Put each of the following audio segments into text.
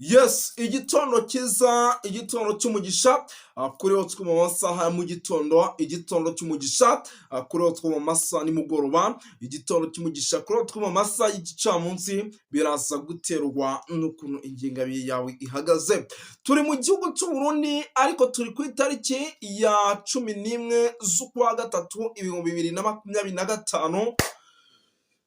Yes, igitondo cyiza, igitondo cy'umugisha kuri wo two mu masaha ya mu gitondo, igitondo cy'umugisha kuri wo two mu masaha nimugoroba, igitondo cy'umugisha kuri wo two mu masaha y'igicamunsi. Biraza guterwa n'ukuntu ingengabihe yawe ihagaze. Turi mu gihugu cy'u Burundi, ariko turi ku itariki ya 11 z'ukwa gatatu 2025.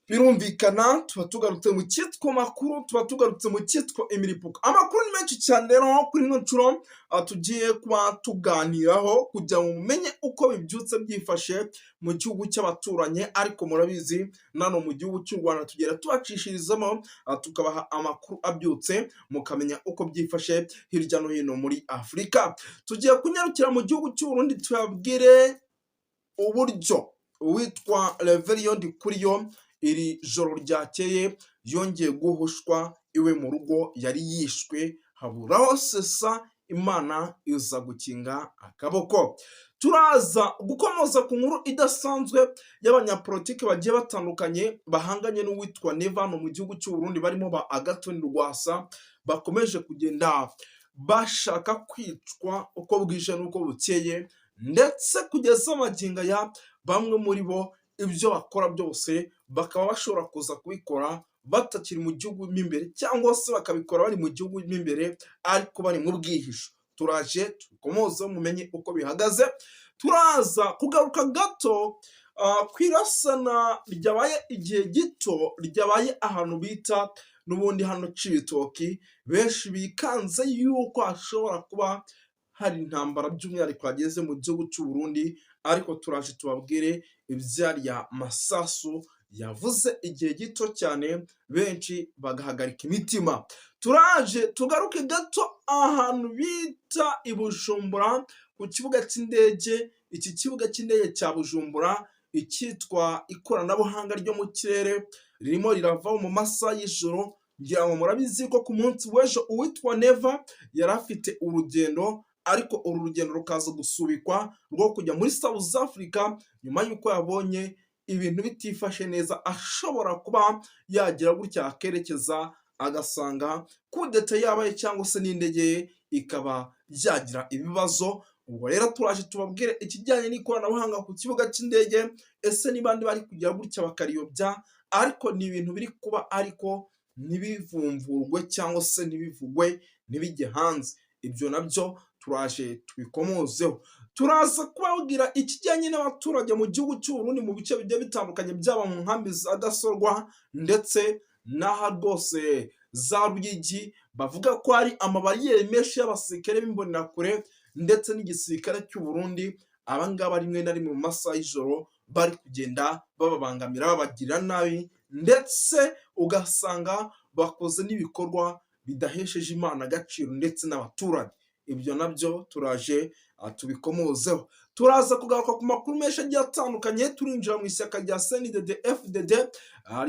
Birumvikana tuba tugarutse mu cyitwa makuru, tuba tugarutse mu cyitwa imiripuko. Amakuru ni menshi cyane rero kuri ino nshuro tugiye kuba tuganiraho kugira ngo mumenye uko bibyutse byifashe mu gihugu cy'abaturanyi. Ariko murabizi, nano mu gihugu cy'u Rwanda tugenda tubacishirizamo, tukabaha amakuru abyutse, mukamenya uko byifashe hirya no hino muri Afurika. Tugiye kunyarukira mu gihugu cy'u Burundi, tubabwire uburyo uwitwa Reverien Ndikuriyo iri joro ryakeye yongeye guhushwa iwe mu rugo. Yari yishwe haburaho sesa, Imana iza gukinga akaboko. Turaza gukomoza ku nkuru idasanzwe y'abanyapolitiki bagiye batandukanye bahanganye n'uwitwa Neva hano mu gihugu cy'u Burundi, barimo ba Agathon Rwasa, bakomeje kugenda bashaka kwicwa uko bwije n'uko bukeye, ndetse kugeza amagingo aya bamwe muri bo ibyo bakora byose bakaba bashobora kuza kubikora batakiri mu gihugu mo imbere, cyangwa se bakabikora bari mu gihugu mo imbere ariko bari mu bwihisho. Turaje tukomoze mumenye uko bihagaze. Turaza kugaruka gato ku irasana ryabaye igihe gito, ryabaye ahantu bita n'ubundi hano Cibitoki. Benshi bikanze yuko hashobora kuba hari intambara, by'umwihariko yageze mu gihugu cy'u Burundi, ariko turaje tubabwire ibyariya masasu yavuze igihe gito cyane, benshi bagahagarika imitima. Turaje tugaruke gato ahantu bita i Bujumbura ku kibuga cy'indege. Iki kibuga cy'indege cya Bujumbura, icyitwa ikoranabuhanga ryo mu kirere ririmo riravaho mu masaha y'ijoro. Ngira ngo murabizi ko ku munsi w'ejo uwitwa Neva yari afite urugendo, ariko uru rugendo rukaza gusubikwa rwo kujya muri South Africa, nyuma y'uko yabonye ibintu bitifashe neza, ashobora kuba yagira gutya akerekeza agasanga kudeta yabaye, cyangwa se n'indege ye ikaba yagira ibibazo. Ubwo rero turaje tubabwire ikijyanye n'ikoranabuhanga ku kibuga cy'indege. Ese ni bande bari kugira gutya bakariyobya? Ariko ni ibintu biri kuba ariko ntibivumvurwe cyangwa se ntibivugwe, ntibijye hanze. Ibyo nabyo turaje tubikomozeho. Turaza kubabwira ikijyanye n'abaturage mu gihugu cy'u Burundi mu bice bigiye bitandukanye, byaba mu nkambi za Gasorwa ndetse n'aha rwose za Ruyigi, bavuga ko hari amabariyeri menshi y'abasirikare b'imbonerakure ndetse n'igisirikare cy'u Burundi. Aba ngaba rimwe na rimwe mu masaha y'ijoro bari kugenda bababangamira, babagirira nabi, ndetse ugasanga bakoze n'ibikorwa bidahesheje Imana agaciro ndetse n'abaturage. Ibyo nabyo turaje tubikomozeho. Turaza kugaruka ku makuru menshi agiye atandukanye. Turinjira mu ishyaka rya CNDD FDD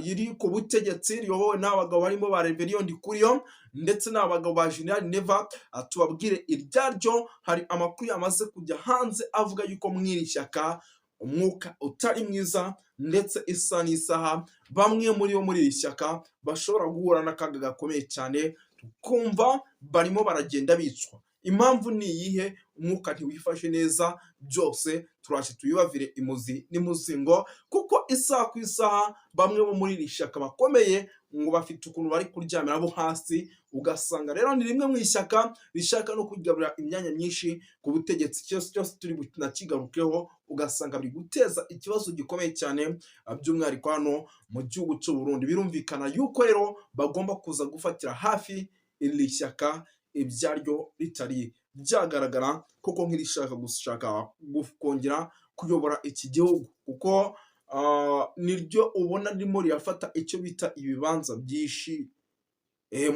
riri ku butegetsi, riyobowe n'abagabo barimo ba Reverien Ndikuriyo ndetse n'abagabo ba General Neva, tubabwire iryaryo. Hari amakuru yamaze kujya hanze avuga yuko mu iri shyaka umwuka utari mwiza, ndetse isa n'isaha bamwe muri bo muri iri shyaka bashobora guhura n'akaga gakomeye cyane, tukumva barimo baragenda bicwa. Impamvu ni iyihe? Umwuka ntiwifashe neza. Byose turaje tubibavire imuzi n'imuzingo, kuko isaha ku isaha bamwe bo muri iri shyaka bakomeye ngo bafite ukuntu bari kuryamira abo hasi. Ugasanga rero ni rimwe mu ishyaka rishaka no kwigarurira imyanya myinshi ku butegetsi. Cyose cyose turi bunakigarukeho, ugasanga biri guteza ikibazo gikomeye cyane, by'umwihariko hano mu gihugu cy'u Burundi. Birumvikana yuko rero bagomba kuza gufatira hafi iri shyaka, ibyaryo bitari byagaragara koko nk'irishaka gushaka kongera kuyobora iki gihugu, kuko niryo ubona ririmo rirafata icyo bita ibibanza byinshi.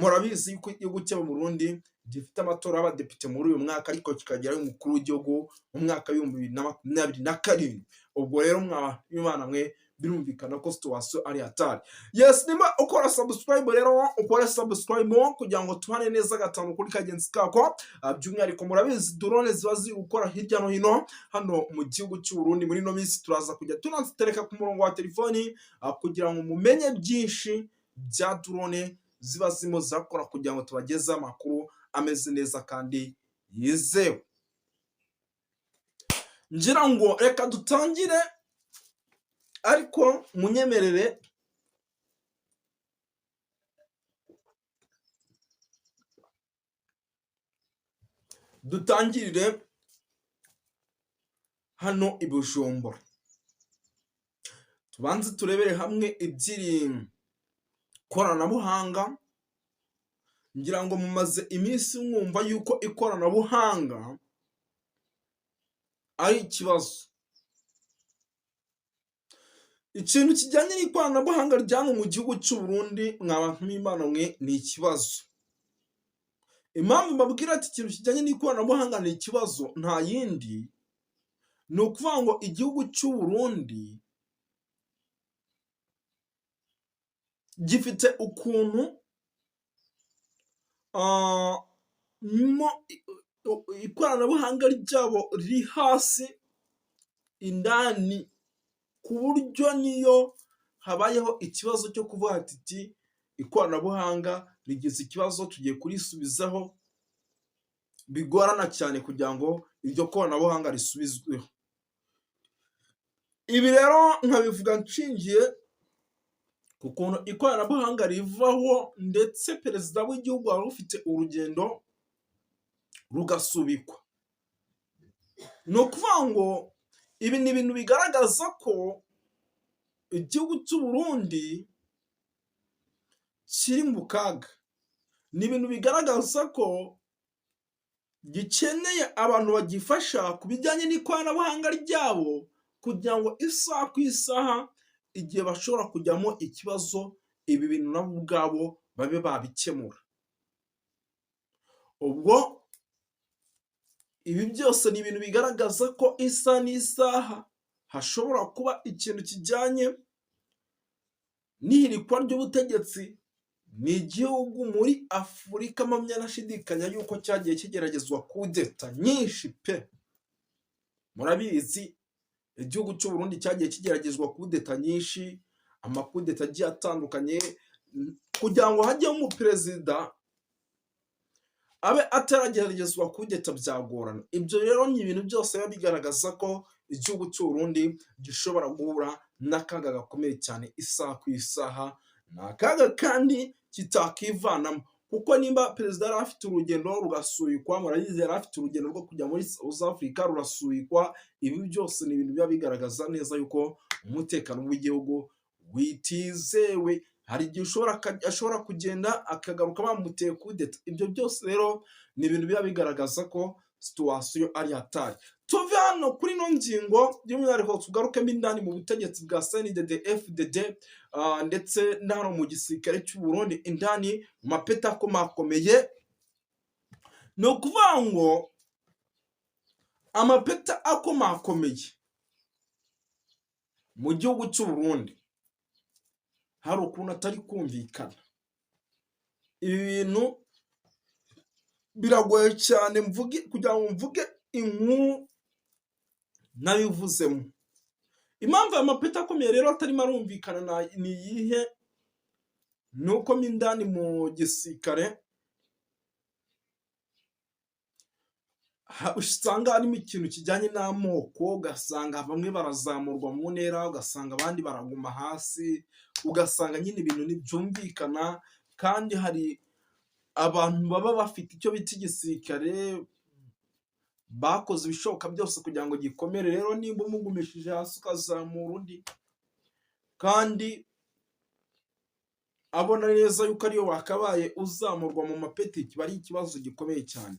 Murabizi yuko igihugu cy'u Burundi gifite amatora y'abadepite muri uyu mwaka, ariko kikagira umukuru w'igihugu mu mwaka w'2027. Ubwo rero mwa mwe, birumvikana ko situation ari hatari. Yes, niba ukora subscribe rero, ukore subscribe kugira ngo tubane neza gatanu kuri kagenzi kako. By'umwihariko murabizi drone ziba ziri gukora hirya no hino hano mu gihugu cy'u Burundi muri ino minsi. Turaza kujya tunazitereka ku murongo wa telefoni kugira ngo mumenye byinshi bya drone. ziba zirimo zirakora kugira ngo tubagezeho amakuru ameze neza kandi yizewe. Ngira ngo reka dutangire, ariko munyemerere dutangirire hano i Bujumbura, tubanze turebere hamwe iby'iri koranabuhanga. Ngira ngo mumaze iminsi mwumva yuko ikoranabuhanga ari ikibazo. Ikintu kijyanye n'ikoranabuhanga rya hano mu gihugu cy'u Burundi, mwa bantu b'Imana mwe, ni ikibazo. Impamvu mbabwira ati ikintu kijyanye n'ikoranabuhanga ni ikibazo nta yindi, ni ukuvuga ngo igihugu cy'u Burundi gifite ukuntu mo ikoranabuhanga ryabo riri hasi indani, ku buryo niyo habayeho ikibazo cyo kuvuga ati ikoranabuhanga rigize ikibazo tugiye kurisubizaho, bigorana cyane kugira ngo iryo koranabuhanga risubizweho. Ibi rero nkabivuga nshingiye ku kuntu ikoranabuhanga rivaho, ndetse perezida w'igihugu wari ufite urugendo rugasubikwa. Ni ukuvuga ngo ibi ni ibintu bigaragaza ko igihugu cy'u Burundi kiri mu kaga. Ni ibintu bigaragaza ko gikeneye abantu bagifasha ku bijyanye n'ikoranabuhanga ryabo, kugira ngo isaha ku isaha igihe bashobora kujyamo ikibazo, ibi bintu nabo ubwabo babe babikemura. Ubwo ibi byose ni ibintu bigaragaza ko isaha n'isaha hashobora kuba ikintu kijyanye n'ihirikwa ry'ubutegetsi. Ni igihugu muri Afurika mpamya ntashidikanya yuko cyagiye kigeragezwa kudeta nyinshi pe! Murabizi, igihugu cy'u Burundi cyagiye kigeragezwa kudeta nyinshi, amakudeta agiye atandukanye, kugira ngo hajyeho umuperezida abe atarageragezwa kudeta byagorana. Ibyo rero ni ibintu byose biba bigaragaza ko igihugu cy'u Burundi gishobora guhura n'akaga gakomeye cyane isaha ku isaha. Ni akaga kandi kitakivanamo, kuko nimba perezida yari afite urugendo rugasubikwa, murabizi yari afite urugendo rwo kujya muri South Africa rurasubikwa, ibi byose ni ibintu biba bigaragaza neza yuko umutekano w'igihugu witizewe. Hari igihe ashobora kugenda akagaruka bamuteye kudeta. Ibyo byose rero ni ibintu biba bigaragaza ko situation ari hatari. Tuve hano kuri ino ngingo, by'umwihariko tugarukemo indani mu butegetsi bwa CNDD FDD, ndetse na hano mu gisirikare cy'u Burundi indani mu mapeti akomakomeye. Ni ukuvuga ngo amapeti akomakomeye mu gihugu cy'u Burundi hari ukuntu atari kumvikana. Ibi bintu biragoye cyane mvuge kugira ngo mvuge inkuru nabivuzemo. Impamvu aya mapeti akomeye rero atarimo arumvikana ni iyihe? Ni uko mo indani mu gisirikare usanga harimo ikintu kijyanye n'amoko, ugasanga bamwe barazamurwa mu ntera, ugasanga abandi baraguma hasi, ugasanga nyine ibintu ntibyumvikana, kandi hari abantu baba bafite icyo bita igisirikare, bakoze ibishoboka byose kugira ngo gikomere. Rero nimba umugumishije hasi ukazamura undi, kandi abona neza yuko ariyo wakabaye uzamurwa mu mapeti, kiba ari ikibazo gikomeye cyane.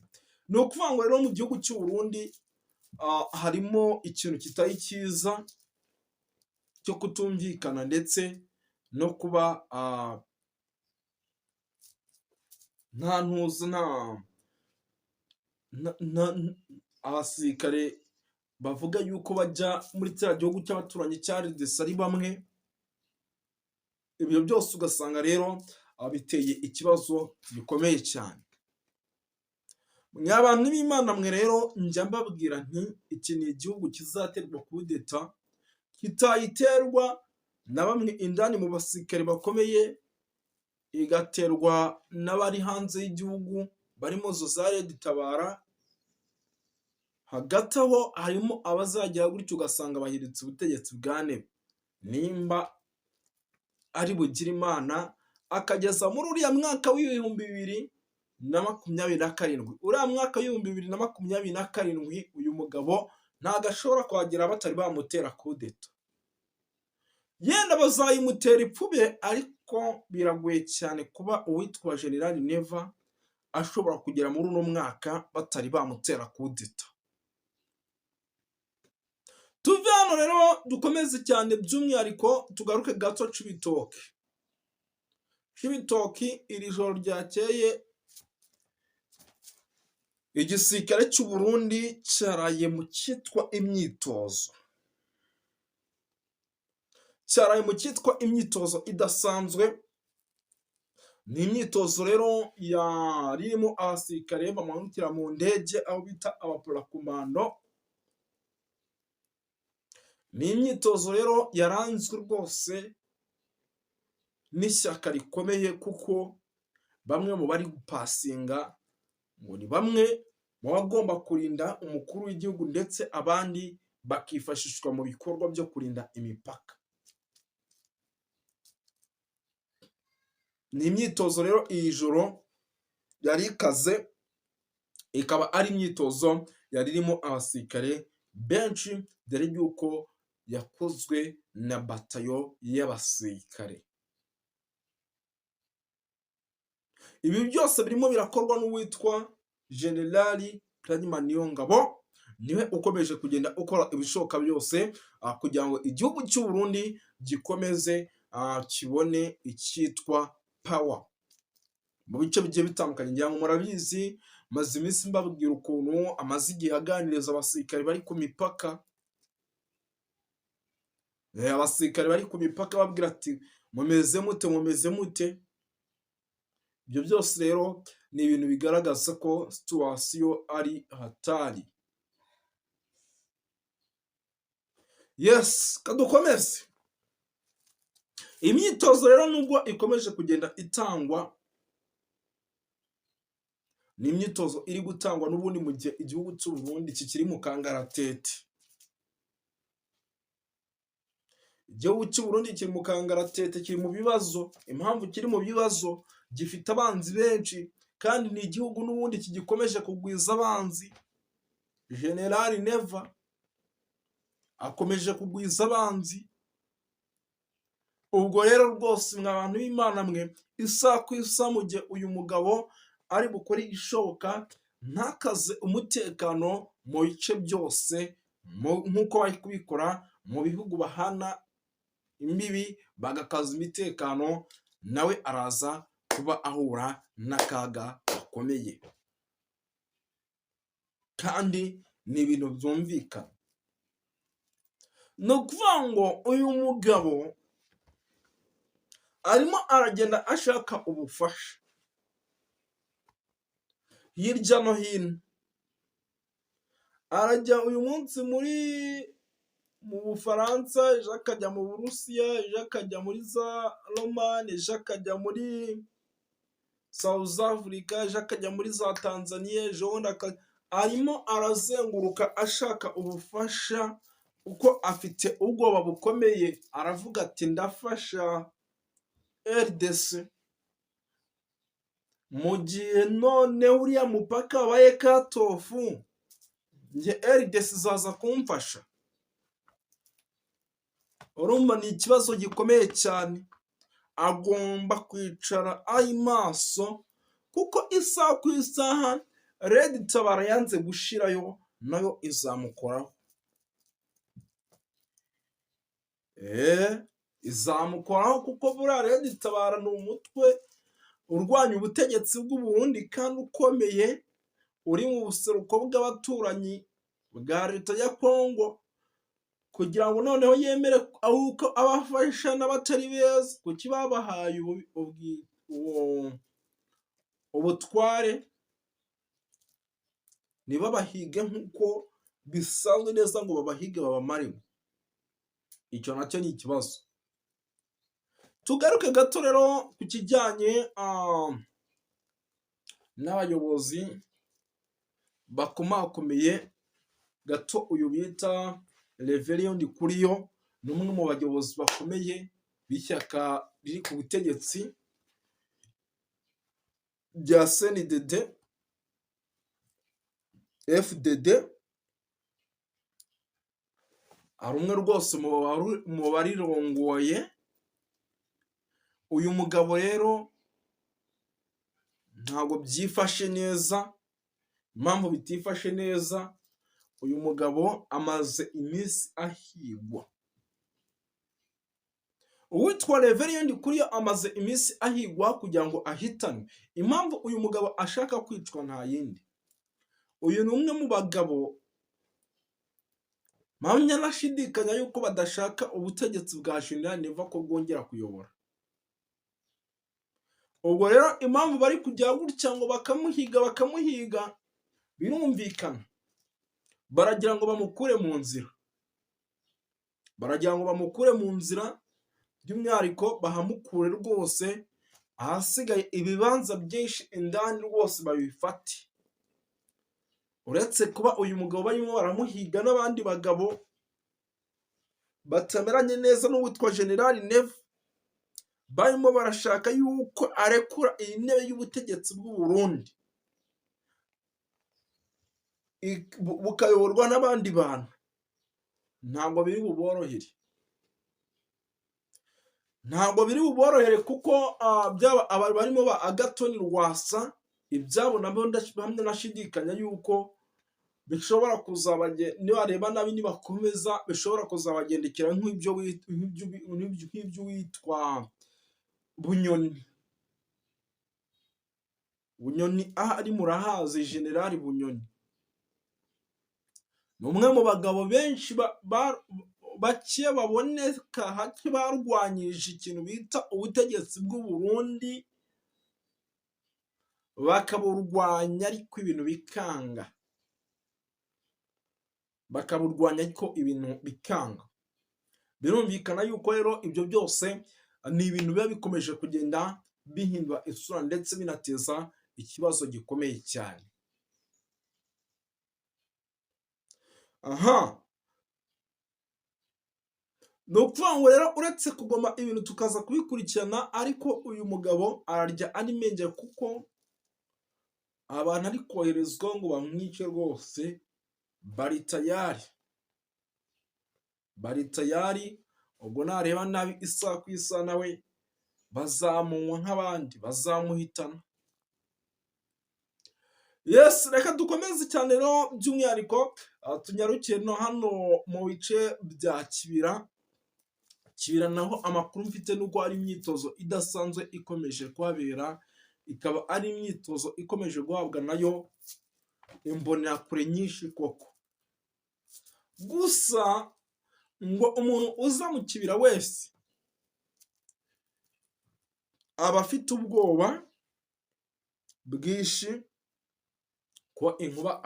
Ni ukuvuga ngo rero mu gihugu cy'u Burundi harimo ikintu kitari cyiza cyo kutumvikana, ndetse no kuba nta ntuzi nta abasirikare bavuga yuko bajya muri kiriya gihugu cy'abaturanyi cya RDC ari bamwe. Ibyo byose ugasanga rero biteye ikibazo gikomeye cyane. Mwa bantu b'Imana mwe rero, njya mbabwira nti iki ni igihugu kizaterwa kudeta, kitayiterwa na bamwe indani mu basirikare bakomeye. igaterwa n'abari hanze y'igihugu barimo za Red Tabara. Hagati aho harimo abazagera gutyo ugasanga bahiritse ubutegetsi bwa Neva, nimba ari bugire Imana akageza muri uriya mwaka w'2027. Uriya mwaka w'2027 uyu mugabo ntabwo ashobora kuhagera batari bamutera kudeta. Yenda bazayimutera ipfube, ariko biragoye cyane kuba uwitwa General Neva ashobora kugera muri uno mwaka batari bamutera kudeta. Tuve hano rero dukomeze cyane, by'umwihariko tugaruke gato Cibitoke. Cibitoki iri joro ryakeye igisirikare cy'u Burundi cyaraye mu cyitwa imyitozo. Cyaraye mu cyitwa imyitozo idasanzwe, ni imyitozo rero yari irimo abasirikare bamanukira mu ndege, aho bita abaparakomando. Ni imyitozo rero yaranzwe rwose n'ishyaka rikomeye, kuko bamwe mu bari gupasinga ngo ni bamwe mu bagomba kurinda umukuru w'igihugu, ndetse abandi bakifashishwa mu bikorwa byo kurinda imipaka. Ni imyitozo rero iri joro yari ikaze, ikaba ari imyitozo yari irimo abasirikare benshi, dore yuko yakozwe na batayo y'abasirikare. Ibi byose birimo birakorwa n'uwitwa General Prime Niyongabo, niwe ukomeje kugenda ukora ibishoboka byose kugira ngo igihugu cy'u Burundi gikomeze kibone icyitwa power mu bice bigiye bitandukanye. Ngira ngo murabizi, maze iminsi mbabwira ukuntu amaze igihe aganiriza abasirikare bari ku mipaka, abasirikare bari ku mipaka babwira ati mumeze mute, mumeze mute. Ibyo byose rero ni ibintu bigaragaza ko situation ari hatari. Yes, kadukomeze. Imyitozo rero nubwo ikomeje kugenda itangwa, ni imyitozo iri gutangwa n'ubundi mu gihe igihugu cy'u Burundi kikiri mu kangaratete. Igihugu cy'u Burundi kiri mu kangaratete, kiri mu bibazo. Impamvu kiri mu bibazo, gifite abanzi benshi kandi ni igihugu n'ubundi kigikomeje kugwiza abanzi. General Neva akomeje kugwiza abanzi. Ubwo rero rwose mwa bantu b'Imana mwe, isaha ku isaha mu gihe uyu mugabo ari bukore igishoboka ntakaze umutekano mu bice byose nk'uko bari kubikora mu bihugu bahana imbibi bagakaza imitekano, nawe araza kuba ahura n'akaga gakomeye. Kandi ni ibintu byumvikana. Ni ukuvuga ngo uyu mugabo arimo aragenda ashaka ubufasha hirya no hino. Arajya uyu munsi muri mu Bufaransa, ejo akajya mu Burusiya, ejo akajya muri za Romani, ejo akajya muri South Africa, ejo akajya muri za Tanzania, ejo bundi arimo arazenguruka ashaka ubufasha kuko afite ubwoba bukomeye, aravuga ati ndafasha RDC mu gihe noneho uriya mupaka wabaye cut off, njye RDC izaza kumfasha? Urumva ni ikibazo gikomeye cyane, agomba kwicara ari maso kuko isaha ku isaha Red Tabara yanze gushirayo nayo izamukoraho. Izamukoraho kuko buriya Red Tabara ni umutwe urwanya ubutegetsi bw'u Burundi kandi ukomeye, uri mu buseruko bw'abaturanyi bwa leta ya Kongo, kugira ngo noneho yemere uko abafasha n'abatari beza, kuki babahaye ubutware ntibabahige nk'uko bisanzwe neza ngo babahige babamaremo? Icyo nacyo ni ikibazo. Tugaruke gato rero ku kijyanye n'abayobozi bakomakomeye gato. Uyu bita Reverien Ndikuriyo ni umwe mu bayobozi bakomeye b'ishyaka riri ku butegetsi rya CNDD FDD. Hari umwe rwose mu barirongoye. Uyu mugabo rero ntabwo byifashe neza. Impamvu bitifashe neza, uyu mugabo amaze iminsi ahigwa. Uwitwa Reverien Ndikuriyo amaze iminsi ahigwa kugira ngo ahitanwe. Impamvu uyu mugabo ashaka kwicwa nta yindi, uyu ni umwe mu bagabo mpamya nashidikanya yuko badashaka ubutegetsi bwa General Neva ko bwongera kuyobora. Ubwo rero impamvu bari kujya gutya ngo bakamuhiga, bakamuhiga, birumvikana baragira ngo bamukure mu nzira, baragira ngo bamukure mu nzira, by'umwihariko bahamukure rwose, ahasigaye ibibanza byinshi indani rwose babifate. Uretse kuba uyu mugabo barimo baramuhiga n'abandi bagabo batameranye neza n'uwitwa General Neva, barimo barashaka yuko arekura iyi ntebe y'ubutegetsi bw'u Burundi bukayoborwa n'abandi bantu. Ntabwo biri buborohere, ntabwo biri buborohere, kuko byaba aba barimo ba Agathon Rwasa, ibyabo nabo ndahamya nashidikanya yuko bishobora kuzabage nibareba nabi, nibakomeza bishobora kuzabagendekera nk'iby'uwitwa Bunyoni. Bunyoni ahari murahazi. General Bunyoni ni umwe mu bagabo benshi bake baboneka hake barwanyije ikintu bita ubutegetsi bw'u Burundi, bakaburwanya ariko ibintu bikanga, bakaburwanya ariko ibintu bikanga. Birumvikana yuko rero ibyo byose ni ibintu biba bikomeje kugenda bihindura isura ndetse binateza ikibazo gikomeye cyane. Aha ni ukuvuga ngo rero uretse kugoma ibintu tukaza kubikurikirana, ariko uyu mugabo ararya ari menge, kuko abantu ari koherezwa ngo bamwice rwose bari tayari, bari tayari. Ubwo nareba nabi, isaha ku isaha nawe bazamunywa nk'abandi, bazamuhitana. Yes, reka dukomeze cyane rero, by'umwihariko tunyarukiye no hano mu bice bya Kibira. Kibira naho amakuru mfite nuko hari imyitozo idasanzwe ikomeje kuhabera, ikaba ari imyitozo ikomeje guhabwa nayo imbonerakure nyinshi koko. Gusa ngo umuntu uza mu Kibira wese aba afite ubwoba bwinshi ko inkuba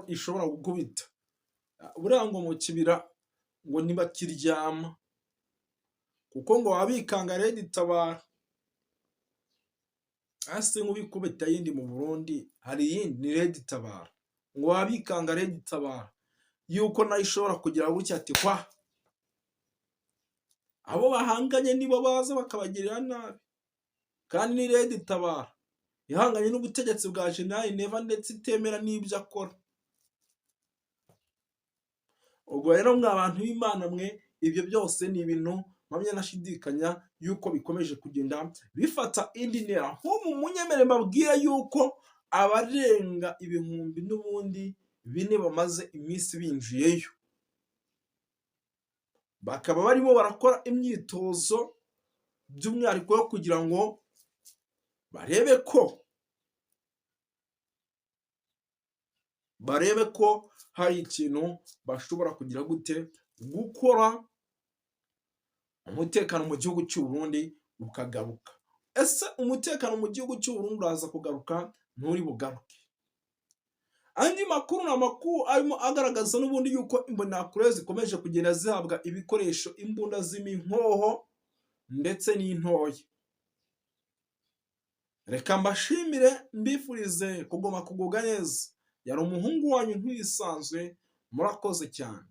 ishobora gukubita. Buriya ngo mu Kibira ngo ntibakiryama, kuko ngo baba bikanga RED Tabara. Hasi inkuba ikubita yindi mu Burundi hari iyindi ni RED Tabara. Ngo baba bikanga RED Tabara yuko nayo ishobora kugira gutya ati kwa abo bahanganye nibo baza bakabagirira nabi, kandi ni RED Tabara ihanganye n'ubutegetsi bwa General Neva ndetse itemera n'ibyo akora. Ubwo rero mwa bantu b'Imana mwe, ibyo byose ni ibintu mpamya nashidikanya yuko bikomeje kugenda bifata indi ntera. Nk'ubu munyemere mbabwire yuko abarenga 4000 bamaze iminsi binjiyeyo, bakaba barimo barakora imyitozo by'umwihariko yo kugira ngo barebe ko hari ikintu bashobora kugira gute gukora, umutekano mu gihugu cy'u Burundi ukagaruka. Ese umutekano mu gihugu cy'u Burundi uraza kugaruka, nturi bugaruke? Andi makuru ni amakuru arimo agaragaza n'ubundi yuko imbonerakure zikomeje kugenda zihabwa ibikoresho, imbunda z'imihoho. ndetse n'intoya. Reka mbashimire, mbifurize kuguma kugubwa neza. Yari umuhungu wanyu nk'ibisanzwe. Murakoze cyane.